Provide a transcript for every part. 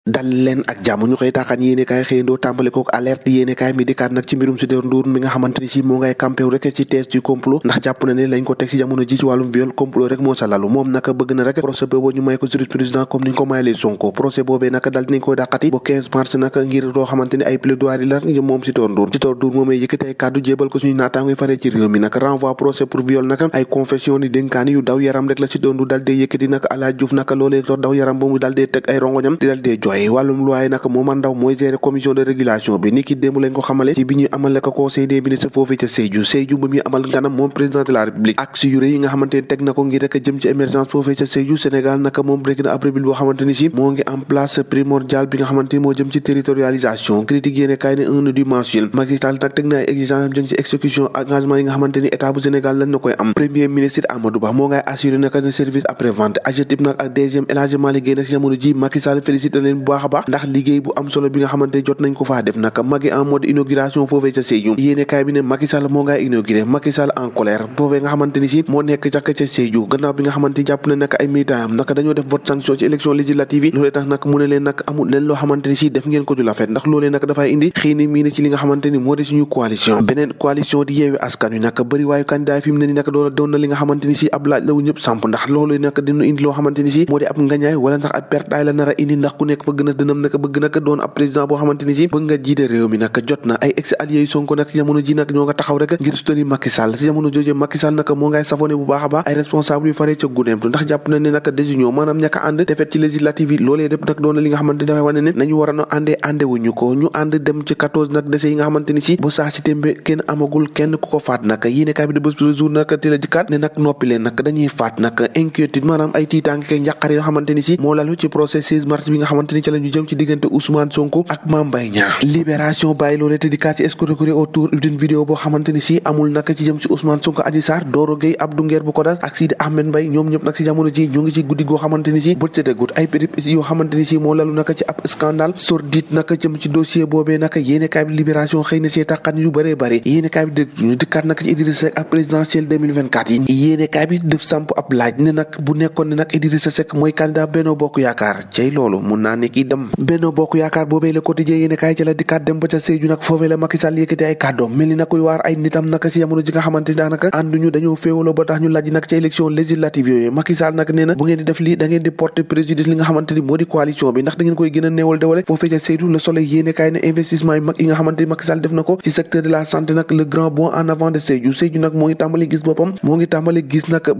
dal leen ak jàmm ñu koy taaxaan yéene kaay xëyandoo tàmbale kook alerte yéene kaay mi dikkaat nag ci mbirum Sitor Ndour mi nga xamante ni si moo ngay campé rek ci thèse du complot ndax jàpp na ne lañ ko teg ci jamono ji ci wàllum viol complot rek moo sa lalu moom naka bëgg na rek procès boobu ñu may ko jurisprudence comme niñ ko mayalee Sonko procès boobee naka dal dinañ koy dàqati ba 15 mars naka ngir loo xamante ni ay plaidoirie la moom Sitor Ndour moomee yëkkati ay kàddu jébal ko suñu naataangoy faree ci réew mi naka renvoi procès pour viol naka ay confession ni dénkaani yu daw yaram rek la Sitor Ndour dal dee yëkkati naka Alaaji Diouf naka loolee daw yaram ba mu dal dee teg ay rongoñam di dal dee jooy wàllum loi naka Momar Ndao mooy gérer commission de régulation bi ni ki démb lañ ko xamale ci bi ñuy amal ko conseil des ministres foofee ca Sédhiou ba muy amal nganam moom président de la république axe yu rëy yi nga xamante ni teg na ko ngir rek jëm ci émergence foofee ca Sédhiou Sénégal naka moom rek na ab rébile boo xamante ni si moo ngi en place primordial bi nga xamante ni moo jëm ci territorialisation critique yéene kaay ne un du mensuel Macky Sall nag teg na ay exigence am jëm ci exécution engagement yi nga xamante ni état bu Sénégal lañ na koy am premier ministre Amadou Ba moo ngay assuré naka ne service après vente AGETIP nag ak DGM El Hadji Malick Guèye nag si jamono ji Macky Sall félicité leen bu baax a baax ndax liggéey bu am solo bi nga xamante jot nañ ko faa def naka Macky en mode inauguration foofee ca Sédhiou yéene kaay bi ne Macky Sall moo ngay inauguré Macky Sall en colère foofee nga xamante ni si moo nekk jàkk ca Sédhiou gannaaw bi nga xamante ni jàpp na naka ay militants am naka dañoo def vote sanction ci élection législative yi loolee tax nag mu ne leen nag amul leen loo xamante ni si def ngeen ko du la fet ndax loolee nag dafay indi xëy ni mii ne ci li nga xamante ni moo di suñu coalition beneen coalition di Yewwi Askan Wi naka bëri waayu candidat fi mu ne ni naka doon na li nga xamante ni si ab laaj la wu ñëpp samp ndax loolu nag dina indi loo xamante ni si moo di ab ngañaay wala ndax ab pertaay la nar a indi ndax ku nekk fa gën a dënam naka bëgg naka doon ab président boo xamante ni si bëgg nga jiite réew mi nag jot na ay ex alliés yu Sonko nag ci jamono ji nag ñoo nga taxaw rek ngir soutenir Macky Sall ci jamono jooju Macky Sall nag moo ngay safone bu baax a baax ay responsable yu faree ca Goudomp ndax jàpp na ne nag désunion maanaam ñàkk a ànd defet ci législative yi loolee lépp nag doon na li nga xamante ni dafay wane ne nañu war a àndee wuñu ko ñu ànd dem ci 14 nag dese yi nga xamante ni si bu saa si tembe kenn amagul kenn ku ko faat nag yéene kaay bi de bés bu jour nag te la jikkaat ne nag noppi leen nag dañuy faat nag inquiétude maanaam ay tiitaange kay njàqare yoo xamante ni si moo lalu ci procès 16 mars bi nga xamante ni ci la ñu jëm ci diggante Ousmane Sonko ak Mame Mbaye Niang libération bàyyi loolee te dikkaat ci escroquerie autour d'une vidéo boo xamante ni si amul naka ci jëm ci Ousmane Sonko Adji Sarr Doro Gueye Abdou Nguer bu ko daal ak Sidi Ahmed Mbaye ñoom ñëpp nag si jamono ji ñu ngi ci guddi goo xamante ni si bët setegut ay péripéties yoo xamante ni si moo lalu naka ci ab scandale sordide naka jëm ci dossier boobee naka yéene kaay bi libération xëy na see taxan yu bëree bëri yéene kaay bi dikkaat naka ci Idrissa Seck ak présidentielle 2024 yi yéene kaay bi def samp ab laaj ne nag bu nekkoon ne nag Idrissa Seck mooy candidat Benno Bokk Yaakaar cey loolu mun naa nekk itam Benno Bokk Yaakaar boobee le quotidien yéene kaay ci la dikkaat dem ba ca Sédhiou nag foofee la Macky Sall yëkkati ay kàddoom mel ni na koy waar ay nitam naka si jamono ji nga xamante ni daanaka ànduñu dañoo féewaloo ba tax ñu laaj nag ci élection législative yooyu Macky Sall nag nee na bu ngeen di def lii da ngeen di porter préjudice li nga xamante ni moo di coalition bi ndax da ngeen koy gën a néewal dewale foofee ca Sédhiou Le Soleil yéene kaay ne investissement yi mag yi nga xamante ni Macky Sall def na ko ci secteur de la santé nag le grand bond en avant de Sédhiou nag moo ngi tàmbali gis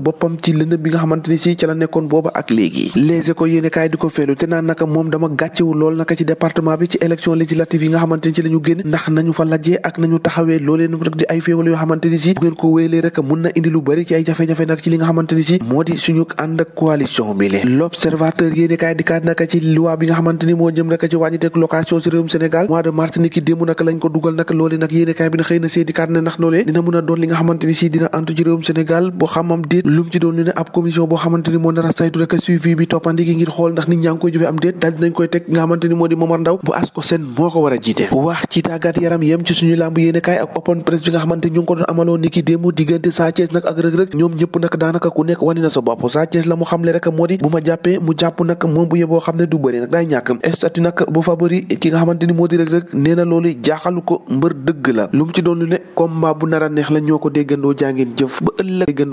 boppam ci lëndëm bi nga xamante ni si ca la nekkoon booba ak léegi léegi ko yéene kaay di ko feelu te naan naka moom dama gàccewu lool naka ci département bi ci élection législative yi nga xamante ni ci la ñu génn ndax nañu fa lajjee ak nañu taxawee loolee nag di ay féewal yoo xamante ni si bu ngeen ko wéyalee rek mun na indi lu bëri ci ay jafe-jafe nag ci li nga xamante ni si moo di suñu ànd ak coalition bi le l'observateur yéene kaay dikkaat naka ci loi bi nga xamante ni moo jëm naka ci wàññiteeg location ci réewum Sénégal mois de mars ni ki démb naka lañ ko dugal naka loolee nag yéene kaay bi na xëy na see dikkaat ne ndax loolee dina mun a doon li nga xamante ni si dina antu ci réewum Sénégal boo xamam déet lu mu ci doon ñu ne ab commission boo xamante ni moo nar a saytu rek suivi bi toppandi gi ngir xool ndax nit ñaa ngi koy jëfee am déet daal dinañ koy teg nga xamante ni moo di Momar Ndao bu ASCOSEN moo ko war a jiite wax ci tàggat yaram yem ci suñu làmb yéene kaay ak open press bi nga xamante ñu ngi ko doon amaloo ni ki démb diggante Sa Thiès nag ak Reug Reug ñoom ñëpp nag daanaka ku nekk wani na sa bopp Sa Thiès la mu xamle rek moo di bu ma jàppee mu jàpp nag moom bu yeboo xam ne du bëri nag day ñàkk statut nag bu favori ki nga xamante ni moo di Reug Reug nee na loolu jaaxalu ko mbër dëgg la lu mu ci doon lu ne combat bu nar a neex la ñoo ko déggandoo jàngeen jëf ba ëllëg déggandoo